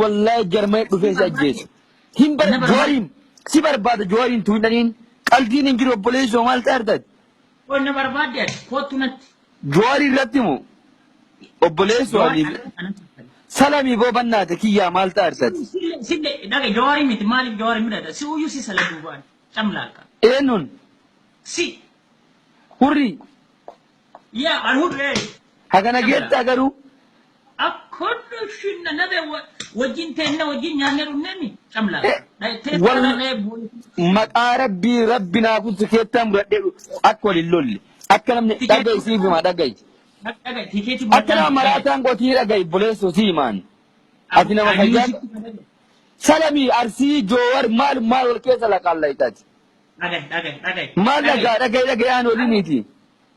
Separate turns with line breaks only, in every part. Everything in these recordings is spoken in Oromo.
Wallaahi Jarmanii dhufee si ajjeesa. Hin bar
Na barbaade.
Jooriin si barbaada Jooriin tuuydhaniin qaldiin hin jiru obboleessoo maal ta'e argate.
Koo na barbaadde ati koottu natti.
Joorii irratti moo obboleessoo
Jawaar
ani
anatti uffate.
salamii boo bannaate kiyyaa maal ta'e argate.
Sille sille dhaga jawaarii miti maaliif jawaarii midhata si uyyuu si sala duubaan camlaaqa.
Eenyuun
Si
hurrii
yaa an hurree.
hagana geettaa garuu
Akkon shinna nabe wajjin teenna wajjin nyaanne dhumnemi camlaaqa.
Maqaa rabbii rabbi naa kun keettaa muradhee akka wal hin lolle akka namni dhaga'i siif himaa dhaga'i.
Tikeetii
Akka nama maraataan qotii dhaga'i obboleessoo si himaan. Ati nama fayyaa salamii arsii joowar maal maal wal keessa laqaallaytaati.
Dhaga'i dhaga'i dhaga'i.
Maal dhagaa dhaga'i dhaga'aan oliniiti.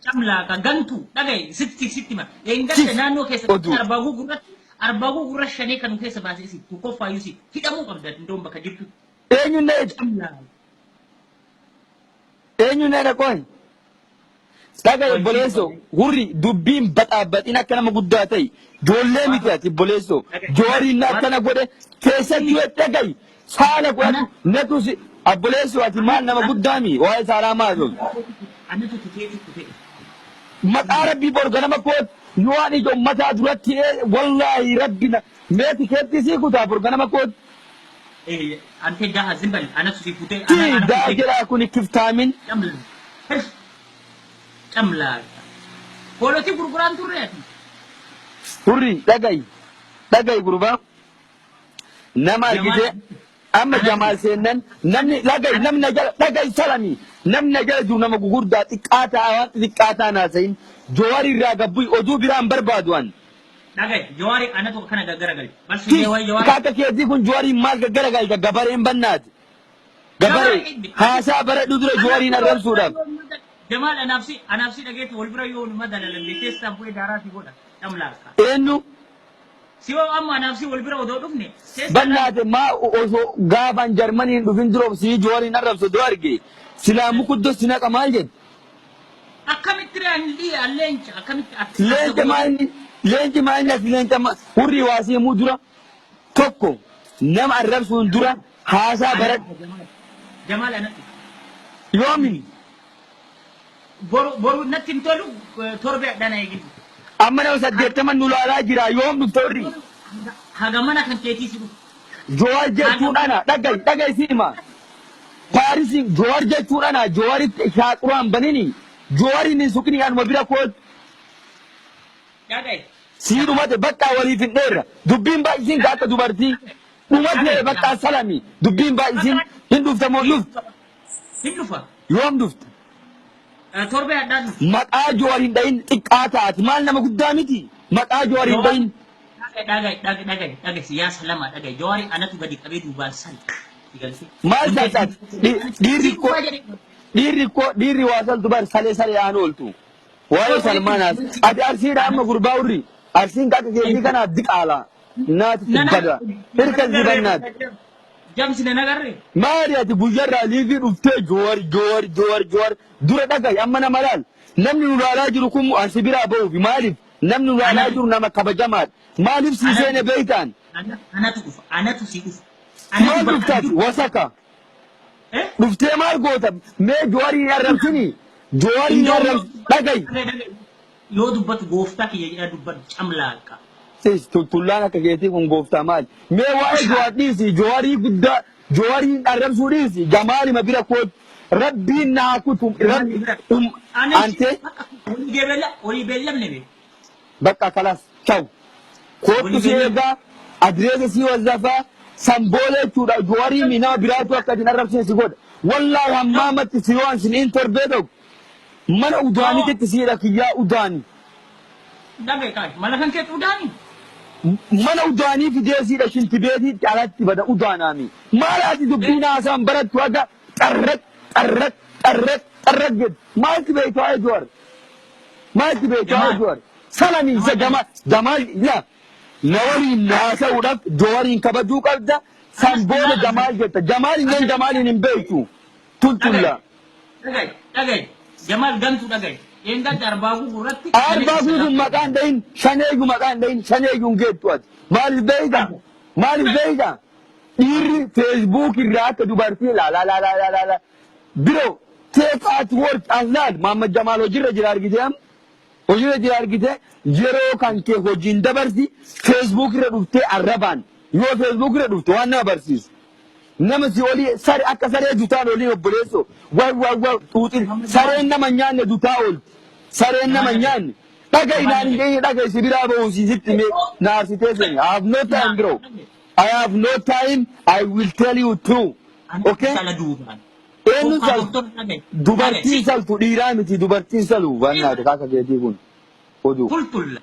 Camlaaqa gantu dhaga'i sitti sitti ma. Eengadde naannoo keessa
Oduu.
arbaaguu gurratti arbaaguu gurra shanee kan keessa baasee si tokkoffaayyuu si hidhamuu qabda indoon bakka jirtu.
Eenyuun na eega?
Camlaaqa.
Eenyuun na eega qoy? Dhaga'i obboleessoo hurri dubbiin baxaabbaxiin akka nama guddaa ta'e ijoollee miti ati obboleessoo jooriin na akkana godhe keessatti yoo dhaga'i saala godhatu natu si obboleessoo ati maal nama guddaa mi waa'ee saalaa maal
Anatu tikeetii kutee.
Maqaa rabbii bor ganama koot yoo ani ija ummataa duratti wallaahi rabbi na mee tikeettii sii kutaa bor ganama koot.
Ante daha zimbal anatu si kutee.
Tii daa jedhaa kuni kiftaamin.
Camlaaqa. Camlaaqa. Hoolotii gurguraan turre ati.
Hurri dhaga'i dhaga'i gurbaa nama argitee amma Jamaal seennan namni dhaga'i namni na jala dhaga'i salami namni na jala jiru nama gugurdaa xiqqaa ta'a waan xixiqqaa ta'a naasayin Jowaar irraa gabbu'i oduu biraan barbaadu an.
Dhaga'i Jawaari anatu kana gaggaragalche.
Tis
Barsiisee wayi Jawaari.
akka keetii kun Jowaariin maal gaggaragalcha gabareen bannaati. Gabaree haasaa baradhu dura Jowaariin arrabsuudhaaf.
Jamaal anaafsi anaafsi dhageetti wal bira yoo numa dalalamne keessaan bu'ee daaraa si godha. Camlaaqa.
Eenyu
Si hoo amma anaafsi wal bira odoo dhufne keessaan
bannaate maa osoo gaafan Jarmaniin dhufin dura sii Jowaariin arrabsu dura arge silaa mukuddoo si naqa maal jedhe.
Akkamitti re'an leenca akkamitti
Leenca maa inni leenci maa inni ati leenca hurrii waa seemuu dura tokko nama arrabsuun dura haasaa baradhu.
Jamaal anatti.
Yoomin
Boru boru natti hin tolu torbe adhana eegin.
Amma nama 80 nu laalaa jira yoom dhufte hurrii.
Haga mana kan keetii si dhufu.
Jowaar jechuun ana dhaga'i dhaga'i si hima. Paarisiin Jowaar jechuun ana Jowaaritti shaaxuraan banini Jowaariin hin suqini anuma bira kootu.
Dhaga'i.
Sii dhumate bakka waliif hin dheerra. Dubbiin baay'isiin ka akka dubartii. Dhumate bakka salami. Dubbiin baay'isiin hin dhufta moo dhuftu?
Hin dhufa.
Yoom dhufta?
Torbee addaa dhufa.
Maqaa Jowaar hin dhahin xiqqaa taati. Maal nama guddaa miti? Maqaa Jowaar hin dhahin.
Dhaga'i dhaga'i dhaga'i dhaga'i yaa salama dhaga'i Jawaari anatu gadi qabee duubaan sal.
Maal taataati? Dhiirri koo dhiirri koo dhiirri waa saltu bar salee salee aan ooltu. Waa'ee Salmaanaas. Ati Arsiidha amma gurbaa hurri. Arsiin akka keetii kanaaf diqaala. Naati bada. Hirka zibannaati.
Jamsi na nagarre.
Maali ati guyyarraa liivii dhuftee Joowar Joowar Joowar Joowar dura dhaga'i amma nama laal. Namni nu laalaa jiru kun ansi biraa ba'uufi maaliif namni nu laalaa jiru nama kabajamaadha. Maaliif sii seene beeytaan?
Anatu dhufa. Anatu si dhufa.
Maal dhuftaati wasaka? Dhuftee maal goota? Mee Jawaarii hin arrabsini. Jawaarii hin arrabs dhaga'i.
Yoo dubbatu gooftaa kiyya jedhaa dubbatu camlaaqa.
Sis tultullaan akka keetii kun gooftaa maali? Mee waa'ee Jawaar dhiisi. Jawaarii guddaa Jawaarii hin arrabsuu dhiisi. Jamaalima bira kootu. Rabbiin naa kutu. Rabbi antee
Walii beellamne bee.
Bakka kalas chaw. Koottu si eegaa adireesa si wazzafaa san booda jechuudha Jawaarii mi nama biraatu akka isin arrabsine si godha. Wallaahi hammaamatti si yoo ansin in torbee tokko mana udaaniititti siidha kiyyaa udaani.
Dhaga'i kaay mana kan keetu udaani.
Mana udaanii fidee siidha shintibeetiitti alatti bada udaanaami. Maal ati dubbiin haasaan barattu haga xarraq xarraq xarraq xarraq jedhu maalti beektu haa Jawaar. Maalti beektu haa Jawaar. Salami isa jama Jamaal la na waliin haasa'uudhaaf Jawaariin kabajuu qabda. San booda Jamaal jetta. Jamaal hin Jamaaliin hin beektu. Tultulla.
Dhaga'i dhaga'i Jamaal gantu dhaga'i. Eengadda arbaaguu gurratti.
Arbaa guutuun maqaan dhahin shaneeyyu maqaan dhahin shaneeyyu hin geettu ati. Maaliif beekta? Maaliif beeyta? Dhiirri Facebook irraa akka dubartii laa laa laa laa laa laa. Bro, take at work as laal Mahammad Jamaal hojiirra jira argitee amma? Hojiirra jira argitee yeroo kan kee hojiin dabarsi Facebook irra dhuftee arrabaan yoo Facebook irra dhufte waan nama barsiisu. Nama si olii sare akka saree dutaan olii obboleessoo waw waw waw xuuxin sareen nama hin nyaanne dutaa oolti. Sareen nama hin nyaanne dhaga'i naan hin geenye dhaga'i si biraa ba'uun si sitti himee na aarsitee seeni. I have no time, bro. I have no time. I will tell you true. Okay?
Sala duubaan.
Eenyuun saltu? Dubartiin saltu dhiiraa miti, dubartiin salu bannaate kaaka keetii kun oduu.
Tultulla.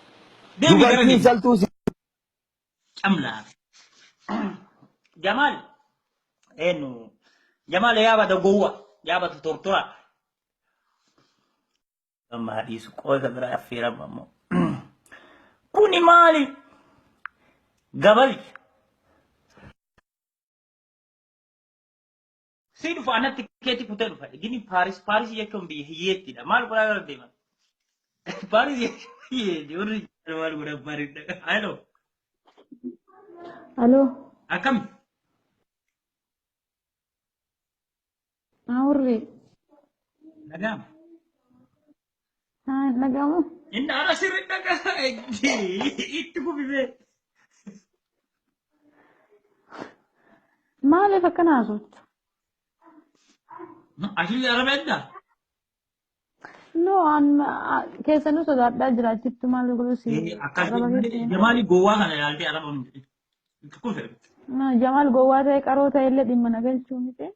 Deemi gara
Dubartiin
deemi.
saltuu si
Camlaa. Jamaal. Eenyu? Jamaal yaabata gowwa. Yaabata tortora. Amma dhiisu qoosa biraa affeerama ammoo. Kuni maali? Gabali. Si dhufa anatti keetti kutee dhufa. Gini Paaris, Paaris jechuun biyya hiyyeettidha. Maal godhaa gara deeman? Paaris jechuun hiyyeetti. Warri maal godhan Paaris dhaqa. Hello.
Aloo,
Akkam?
Awurri,
Nagaa.
haa dhagamu.
Inni ara sirri dhaqa. Itti kufifee.
Maaliif akkana haasoftu?
Ashillee araba eddaa?
No, an keessanuu sodaadhaa jira achitti maal godhu si
Akkas
arraba keetti.
Jamaali gowwaa kana ilaaltee araba itti kufe.
Jamaal gowwaa ta'e qaroo ta'e illee dhimma na galchuu miti.